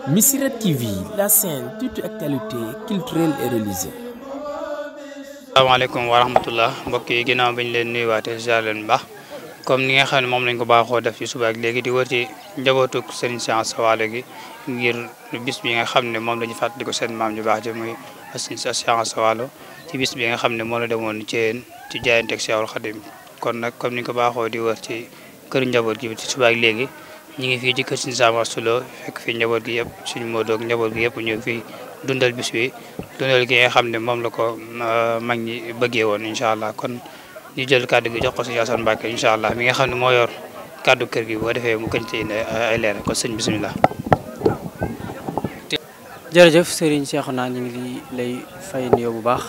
Missirah TV, la chaîne toute actualité culturelle et religieuse. Asalaamaaleykum wa rahmatullah mbokk yi ginnaaw bañ leen nuyuwaatee ziar leen baax comme ni nga xam ne moom lañ ko baaxoo def ci suba ak léegi di wër ci njabootuk Serigne Cheikh Asta Walo gi ngir bis bi nga xam ne moom lañu fàttali ko seen maam ju baax ji muy Serigne Cheikh Asta Walo ci bis bi nga xam ne moo la demoon ci yéen ci jaayanteeg Cheikhul Khadim kon nag comme ni ko baaxoo di wër ci kër njaboot gi ci suba ak léegi ñu ngi fii ci kër Serigne Sam Astou Lo fekk fii njaboot gi yëpp suñu moo doog njaboot gi yëpp ñu ngi fii dundal bis bi dundal gi nga xam ne moom la ko mag ñi bëggee woon incha allah kon ñu jël kàddu gi jox ko sëñ Assane Mbacke incha allah mi nga xam ne moo yor kàddu kër gi boo defee mu gën ci indi ay leer kon sëñ bisimilah. jërëjëf Serigne Cheikhouna ñu ngi lay fay nuyoo bu baax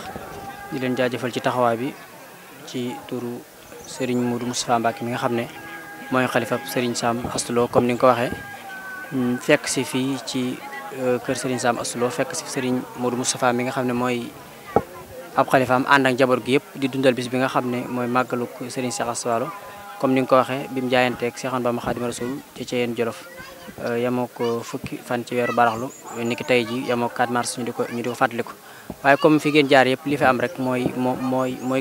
di leen jaajëfal ci taxawaay bi ci turu Serigne Modou Moustapha Mbacke mi nga xam ne mooy xalifa Serigne Sam Astou Lo comme ni nga ko waxee fekk si fii ci kër Serigne Sam Astou Lo fekk si Serigne Modou Moustapha mi nga xam ne mooy ab xalifaam ànd ak njaboot gi yëpp di dundal bis bi nga xam ne mooy màggalu Serigne Cheikh Asta Walo comme ni nga ko waxee bi mu jaayanteeg Cheikhouna Bamba Khadimou Rassoul ci Thiéyène Jolof yemoo ko fukki fan ci weeru baraxlu niki tey ji yemoo 4 mars ñu di ko fàttaliku waaye comme fi ngeen jaar yëpp li fi am rek mooy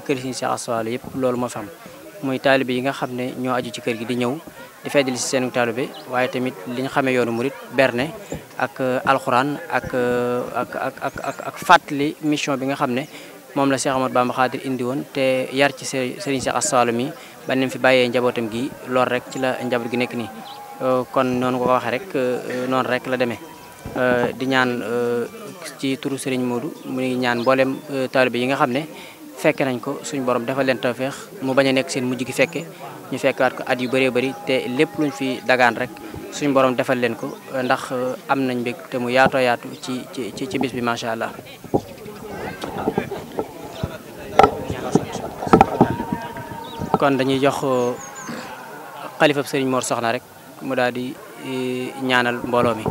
kër Serigne Cheikh Asta Walo yëpp loolu moo fi am muy taalibe yi nga xam ne ñoo aju ci kër gi di ñëw di feddali si seenu taalibe waaye tamit li ñu xamee yoonu murit berne ak alxuraan ak fàttali mission bi nga xam ne moom la Cheikh Ahmadou Bamba Khadir indi woon te yar ci Serigne Cheikh Asta Walo mi ba nem fi bàyyee njabootam gi loolu rek ci la njaboot gi nekk nii kon noonu ko waxee rek noonu rek la demee di ñaan ci turu Serigne Modou mu ngi ñaan mboolem taalibe yi nga xam ne fekke nañ ko suñu borom defal leen tawfeex mu bañ a nekk seen mujj gi fekke ñu fekkaat ko at yu bëree bëri te lépp luñ fi dagaan rek suñu borom defal leen ko ndax am nañ mbég te mu yaatoo yaatu ci bis bi macha allah. kon dañuy jox xalifa Serigne Mor Soxna rek mu daal di ñaanal mbooloo mi.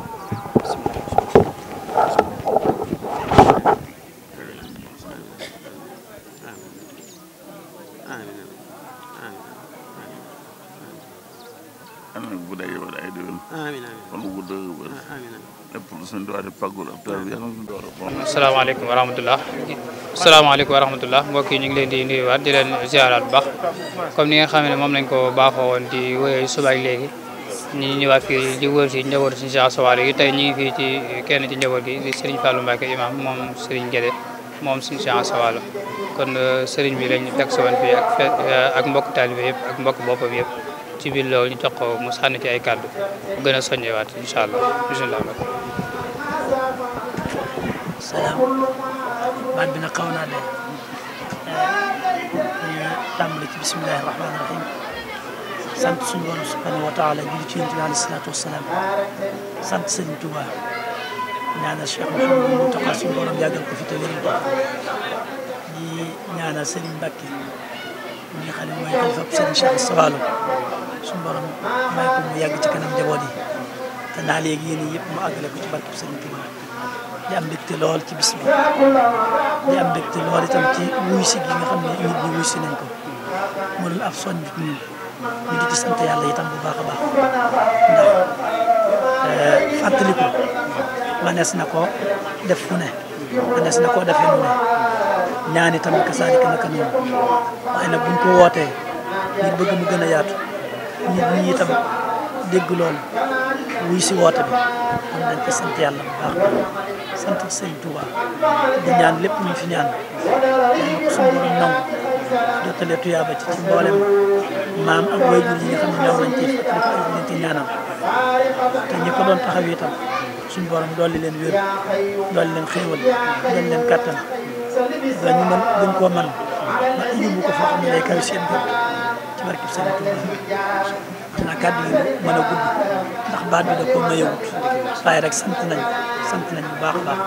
asalaamaaleykum wa rahmatulah asalaamaaleykum wa rahmatulah mbokk yi ñu ngi leen di nuyuwaat di leen ziaraat bu baax comme ni nga xam ne moom lañ ko baaxoo woon di wéyee suba ak léegi ñu ñëwaat fii di wër si njabootu Serigne Cheikh Asta Walo yi tey ñu ngi fii ci kenn ci njaboot gi di Serigne Fallou Mbacke imam moom Serigne Guédé moom Serigne Cheikh Asta Walo kon Serigne bi lañ fekk si woon fii ak mbokk taalibe yëpp ak mbokk boppam yëpp ci biir loolu ñu jox ko mu sànni ci ay kàddu bu gën a soññewaat incha allah bisimilah. salaam baat bi nag xaw naa de ñu tàmbali ci bisimilahi rahmaani rahim sant suñu borom subhanahu wa taala julli ci yonent bi alayhi salaatu wasalaam sant Serigne Touba ñaanal Cheikh Mouhamadou Mountakha suñu borom yàggal ko fi te wéral ko di ñaanal Serigne Mbacke mi nga xam ne mooy xalifa Serigne Cheikh Asta Walo suñu borom may ko mu yàgg ci kanam njaboot yi te naa léegi yéen yëpp mu àggale ko ci barkeb Serigne Touba di am mbégte lool ci bis bi di am mbégte lool itam ci wuy si gi nga xam ne nit ñi wuy si nañ ko mu doon ab soññ ñu di ci sant yàlla itam bu baax a baax ndax fàttaliku manees na ko def fu ne manees na koo defee nu ne ñaan itam kasaalika naka noonu waaye nag buñ ko wootee ngir bëgg mu gën a yaatu nit ñi itam dégg loolu wuy si woote bi kon dañ ko sant yàlla bu baax sant Serigne Touba di ñaan lépp luñ fi ñaan yàlla ko suñu borom nangu dootalee tuyaaba ci mboolem maam ak waajur yi nga xam ne ñoom lañ ciy fàttali ko leen ci ñaanal te ñi ko doon taxaw itam suñu borom dolli leen wér dolli leen xéewal dolli leen kattan ba ñu mën gën koo man ba yóbbu ko foo xam ne lay kaw seen bopp ci barkeb Serigne Touba xanaa kàddu yi mën a gudd ndax baat bi da ko mayewut waaye rek sant nañ bu baax a baax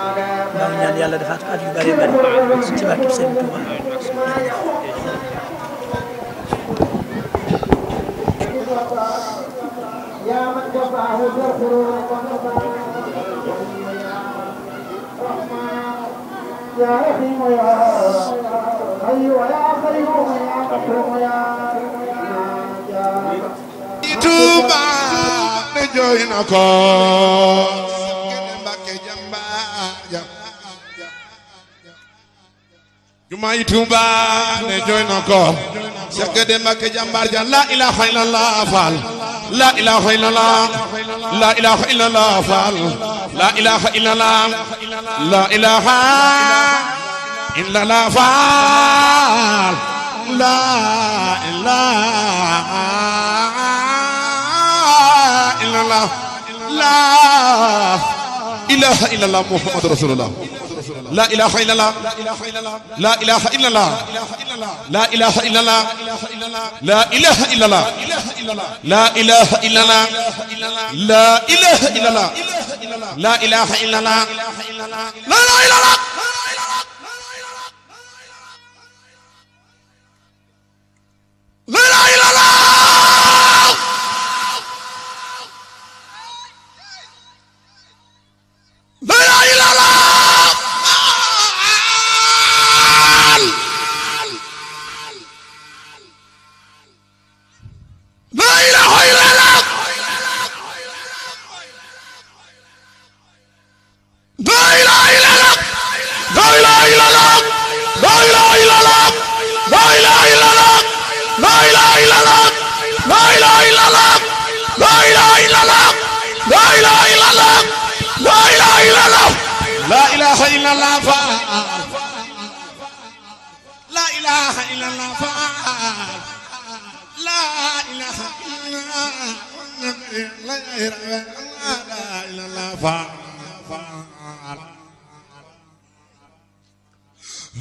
maa ngi ñaan yàlla defaat ko at yu bari bari ci barkeb Serigne Touba Touba ne jooy na ko jumaay Tuuba ne jooy na ko Cheikh Guédé Mbacké jàmbaar ja la ilaha illallah faal la ilaha illallah la ilaha illallah faal la ilaha illallah la ilaha illallah faal la ilaha illallah la ilaha illallah Muhammad Rasulullah لا إله إلا الله لا إله إلا الله لا إله إلا الله لا إله إلا الله لا إله إلا الله لا إله إلا الله لا إله إلا الله لا إله إلا الله لا إله إلا الله لا إله إلا الله لا إله إلا الله لا إله إلا الله لا إله إلا الله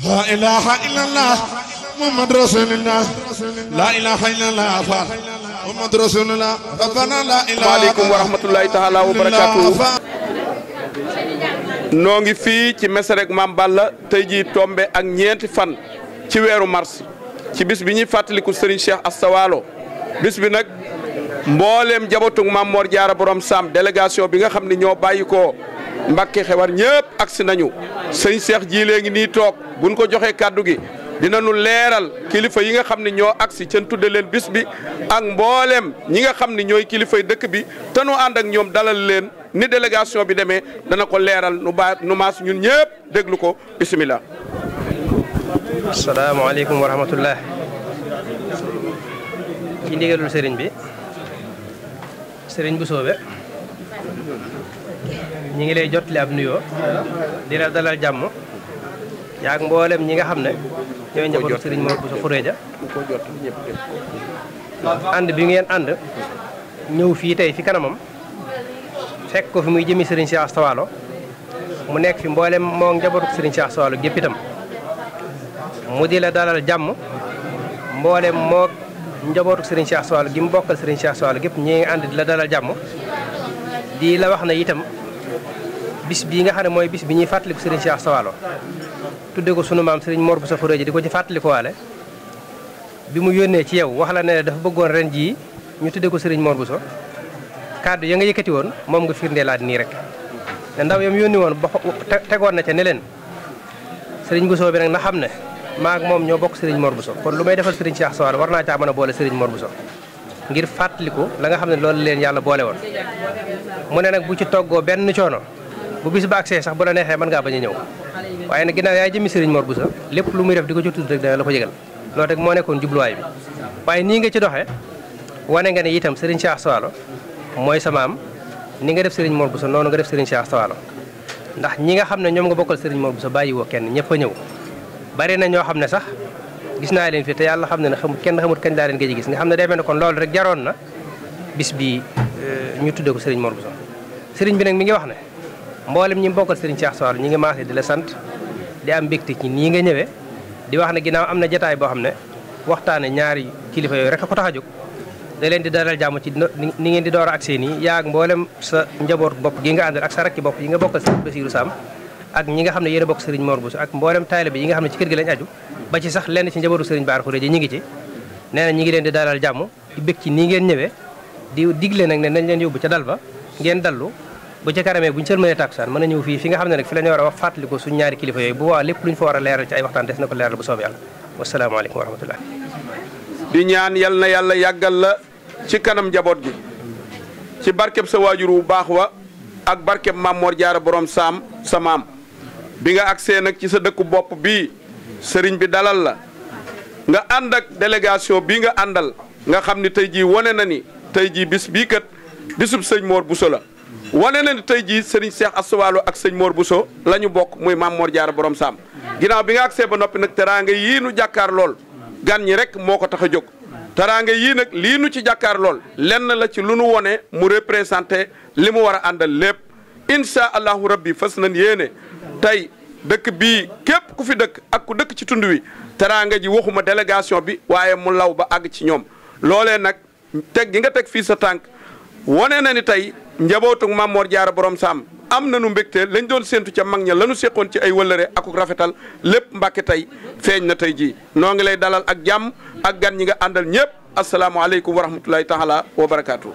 لا إله إلا الله محمد رسول الله لا إله إلا الله محمد رسول الله ربنا لا إله عليكم ورحمة الله تعالى وبركاته noo ngi fii ci Mesere Mame Balla tey jii tombe ak ñeenti fan ci weeru mars ci bis bi ñuy fàttaliku Serigne Cheikh Asta Walo bis bi nag mbooleem jabatug Mame Mor Diarra Borom Sam délégation bi nga xam ne ñoo bàyyi ko Mbàkke Xewar ñëpp agsi nañu sëñ Cheikh ji léegi nii toog buñ ko joxee kàddu gi dinañu leeral kilifa yi nga xam ne ñoo agsi cën tudde leen bis bi ak mbooleem ñi nga xam ne ñooy kilifay dëkk bi te nu ànd ak ñoom dalal leen ni délégation bi demee dana ko leeral nu maas ñun ñëpp déglu ko bisimilah. asalaamaaleykum wa rahmatullah ci ndigalul sëriñ bi sëriñ bu soobe ñi ngi lay jotli ab nuyoo di la dalal jàmm yaag mboolem ñi nga xam ne ñooy njabootu sëriñ Mor Bousso Khourédia ànd bi ngeen ànd ñëw fii tey fi kanamam fekk ko fi muy jëmi sëriñ Cheikh Asta Walo mu nekk fi mboolem moo njabootu sëriñ Cheikh Asta Walo gépp itam mu di la dalal jàmm mboolem moo njabootu sëriñ Cheikh Asta Walo gi mu bokkal sëriñ Cheikh Asta Walo gépp ñi ngi ànd di la dalal jàmm di la wax na itam bis bii nga xam ne mooy bis bi ñuy fàttaliku sëriñ Cheikh Asta Walo tudde ko sunu maam sëriñ Mor Bousso Khourédia di ko ci fàttaliku waale bi mu yónnee ci yow wax la ne dafa bëggoon ren jii ñu tudde ko sëriñ Mor Bousso kàddu ya nga yëkkati woon moom nga firndeelaat nii rek ne ndaw yam yónni woon ba tegoon na ca ne leen sëriñ Bousso bi nag na xam ne maag moom ñoo bokk sëriñ Mor Bousso kon lu may defal sëriñ Cheikh Asta Walo war naa caa mën a boole sëriñ Mor Bousso ngir fàttaliku la nga xam ne loolu leen yàlla boole woon mu ne nag bu ci toggoo benn coono bu bis ba agsee sax bu la neexee mën ngaa bañ a ñëw waaye nag ginnaaw yaay jëmi sëriñ Mor Bousso lépp lu muy def di ko ci tudd rek dana la ko yëgal loolu rek moo nekkoon jubluwaay bi waaye nii nga ci doxee wane nga ne itam sëriñ Cheikh Asta Walo mooy sa maam ni nga def sëriñ Mor Bousso noonu nga def sëriñ Cheikh Asta Walo ndax ñi nga xam ne ñoom nga bokkal sëriñ Mor Bousso bàyyi woo kenn ñëpp a ñëw bari na ñoo xam ne sax gis naa leen fi te yàlla xam ne ne kenn xamut kañ laa leen gëj gis nga xam ne day mel ne kon loolu rek jaroon na bis bi ñu tuddee ko sëriñ Mor Bousso sëriñ bi nag mi ngi wax ne mboolem ñi bokkal sëriñ Cheikh Asta Walo ñi ngi maase di la sant di am mbégte ci nii nga ñëwee di wax ne ginnaaw am na jotaay boo xam ne waxtaane ñaari kilifa yooyu rek a ko tax a jóg da leen di dalal jàmm ci ni ngeen di door a agsee nii yaag mboolem sa njaboot bopp gi nga àndal ak sa rakki bopp yi nga bokkal sëriñ Bassirou Sam ak ñi nga xam ne yéen a bokk sëriñ Mor Bousso ak mboolem taalibe yi nga xam ne ci kër gi lañ aju ba ci sax lenn ci njabootu sëriñ Bara Khourédia ñi ngi ci nee na ñi ngi leen di dalal jàmm di bég ci nii ngeen ñëwee di digle nag ne nañ leen yóbbu ca dal ba ngeen dallu bu ca karamee buñu sëlmalee takusaan mën a ñëw fii fi nga xam ne nag fi la ñu war a wax fàttali ko suñ ñaari kilifa yooyu bu waa lépp luñ fa war a leeral ci ay waxtaan des na ko leeral bu soobee yàlla wasalaamaaleykum wa rahmatullah di ñaan yal na yàlla yàggal la ci kanam njaboot gi ci barkeb sa waajur wu baax wa ak barkeb Mame Mor Diarra Borom Sam sa maam bi nga agsee nag ci sa dëkku bopp bii sëriñ bi dalal la nga ànd ak délégation bii nga àndal nga xam ni tey jii wane na ni tey jii bis bii kat bisub sëñ Mor Bousso la wane na ni tey jii sëriñ Cheikh Asta Walo ak sëñ Mor Bousso la ñu bokk muy Maam Mor Jaara borom saam ginnaaw bi nga agsee ba noppi nag teraanga yii nu jàkkaar lool gan ñi rek moo ko tax a jóg teraanga yii nag lii nu ci jàkkaar lool lenn la ci lu nu wone mu représenté li mu war a àndal lépp incha allahu rabbi fas nañ yéene tey dëkk bii képp ku fi dëkk ak ku dëkk ci tund wi teraanga ji waxuma délégation bi waaye mu law ba àgg ci ñoom loolee nag teg gi nga teg fii sa tànk wane na ni tey njabootug Maam Mor Jaara borom saam am nañu mbégte lañ doon séentu ca mag ña lañu seqoon ci ay wëllëre akuk rafetal lépp Mbàkke tey feeñ na tey jii noo ngi lay dalal ak jàmm ak gan ñi nga àndal ñëpp asalaamualeykum wa rahmatulahi taala wa barakaatu.